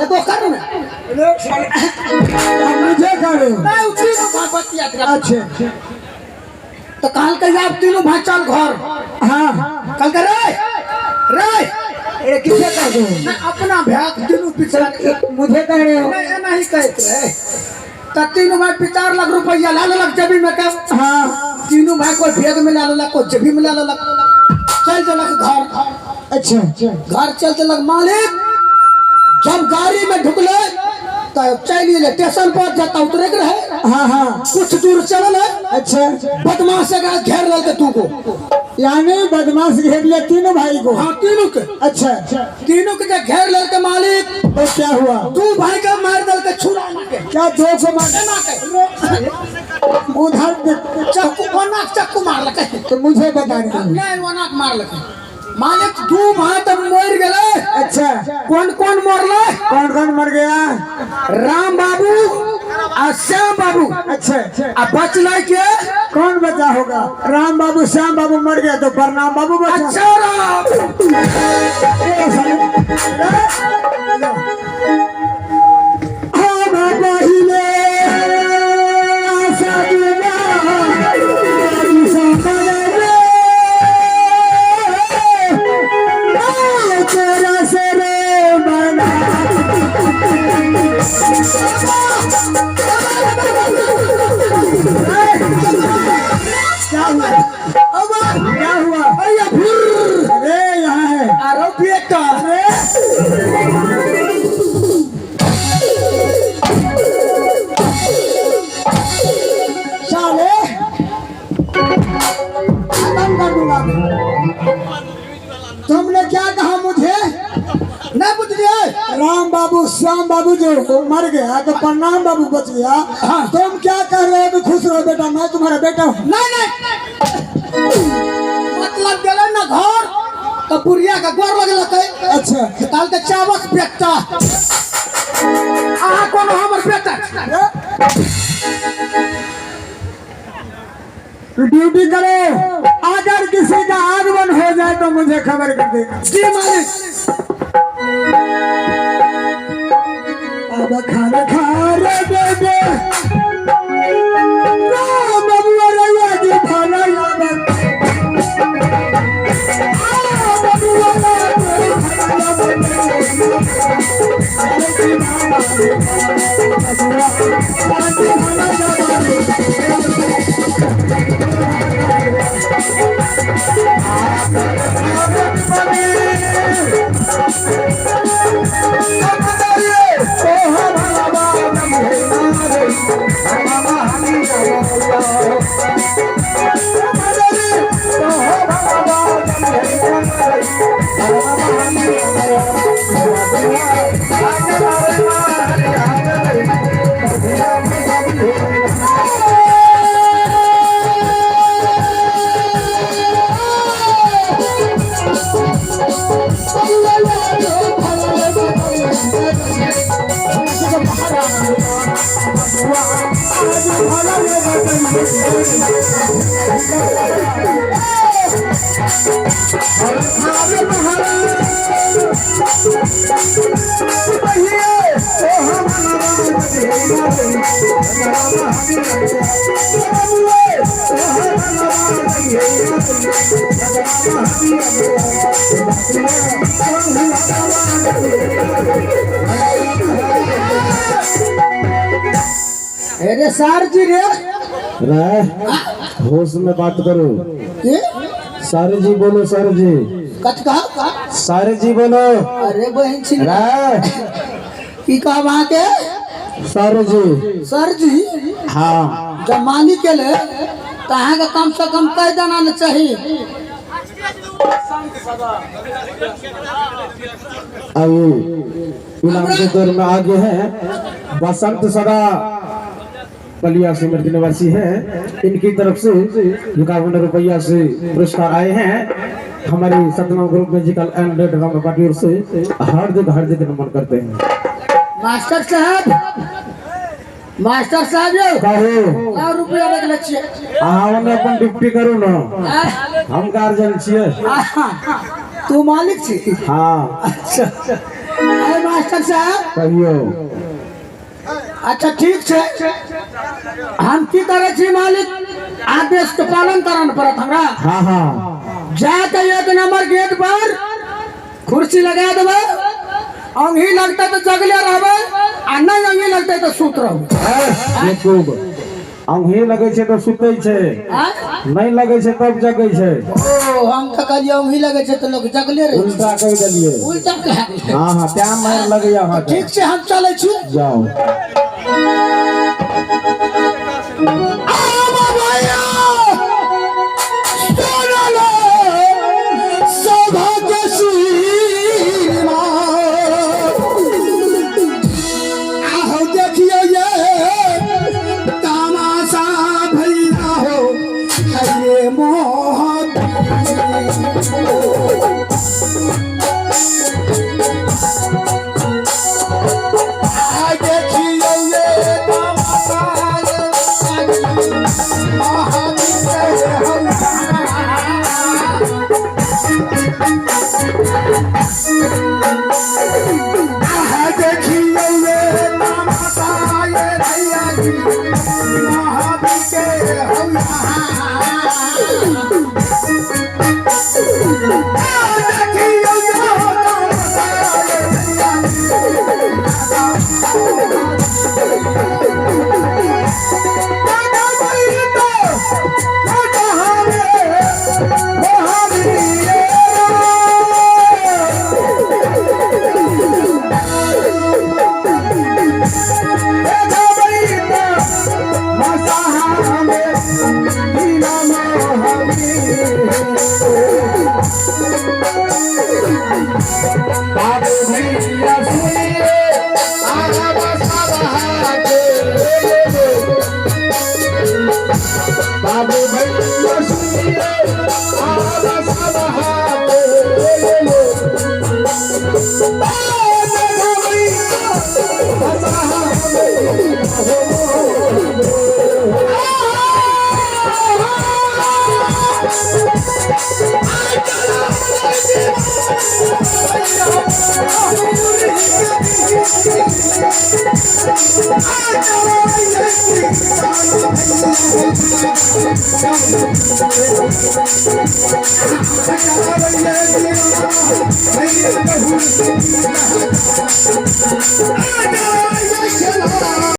एगो कर ने। अब मुझे करो। नहीं, उ तीनों भाई बतियात रहे। अच्छा। तो कहल के आब तीनों भाई चल घर। हाँ। कहल के रे रे, ये किसे कह दो? ना अपना भाई के तीनों पिछड़ा के। मुझे कह रहे हो? नहीं, एना ही कहते रहे। तो तीनों भाई 4 लाख रुपया ला लेलक जेबी में के। हाँ। तीनों भाई कोई बैग में ला लेलक, कोई जेबी में ला लेलक, चल देलक घर। अच्छा। घर चल देलक मालिक। जब गाड़ी में ढुकले तो चल गेलै स्टेशन पर, जतऽ उतरे के रहे। हाँ हाँ। कुछ दूर चलल है। अच्छा। बदमाश एकरा घेर लेलकै तू को। यानी बदमाश घेर लिया तीनों भाई को? हाँ, तीनों के। अच्छा। तीनों के जब घेर लेलकै मालिक, तो क्या हुआ? दू भाई के मार देलकै छुरा के। क्या दो को मार? एना के। उधर देख- चक्कू, ओना के चक्कू मारलकै। तो मुझे बता रहे हो? नहीं, ओना के मारलकै मालिक। दू भाई तब मर गेलै। अच्छा। कौन कौन मरलै? कौन कौन मर गया? राम बाबू आ श्याम बाबू। अच्छा। आ बचलै के? कौन बचा होगा? राम बाबू श्याम बाबू मर गया तो प्रणाम बाबू बचा। अच्छा राम। ए, साले। हम पहिले सजना सपना रे, तेरा से रे बना। क्या हुआ? अब क्या हुआ? अरे फुर। अरे यहाँ है। अरे बेटा। अरे साले, खत्म कर दूंगा मैं। तुमने क्या कहा मुझे? नहीं बुझलिए। राम बाबू श्याम बाबू जो मर गया तो प्रणाम बाबू बच गया। हाँ। तुम क्या कह रहे हो कि खुश रहो बेटा, मैं तुम्हारा बेटा हूँ? नहीं नहीं, मतलब गेलै ना घर तो बुढ़िया के गोर लगलकै। अच्छा। कहल के चावस बेटा, अहाँ कोनो हमर बेटा? ड्यूटी करो, अगर किसी का आगमन हो जाए तो मुझे खबर कर देना। जी मालिक। अब खाना खा रे बेबे, राम बबुआ रैया जी भला यादव। राम बबुआ रैया जी भला यादव। अरे सर जी रे। रे, होश में बात करो। के? सर जी बोलो, सर जी। कथ कहा? सर जी बोलो। अरे बहन छी। रे। की कहब अहाँके? सर जी। सर जी। हाँ। जब मालिक के ले तो अहाँके कम से कम कह देना ने चाही। अभी इनाम के दौर में आगे हैं बसंत सदा, बलिया सिमर के निवासी हैं। इनकी तरफ से 51 रुपया से पुरस्कार आए हैं। हमारे Satnam group musical and drama party ओर से हार्दिक हार्दिक नमन करते हैं। मास्टर साहब, मास्टर साहब यौ। कहो। लाउ रुपया रखले छियै। अहाँ ओने अपन ड्यूटी करू न, हम गार्जियन छियै। आहा, तू मालिक छी? हाँ। अच्छा, अरे मास्टर साहब। कहियो। अच्छा ठीक छै, हम की करै छी मालिक, आदेश के पालन करन पड़त हमरा। हाँ हाँ। जाके 1 नंबर गेट पर कुर्सी लगा देबै, अंगी लगतै तऽ जगले रहबै आ नहि अंगी लगतै तऽ सुत रहबै। खूब अंगी लगै छै तऽ सुतै छै, नहीं लगै छै तब जगै छै। ओ हम तऽ कहलियै अंगी लगै छै तऽ लोक जगले रहै। उल्टा कहि देलियै। उल्टा कहि देलियै। हाँ हाँ, टाइम मारि लगैया अहाँके। ठीक छै, हम चलै छी। जाउ।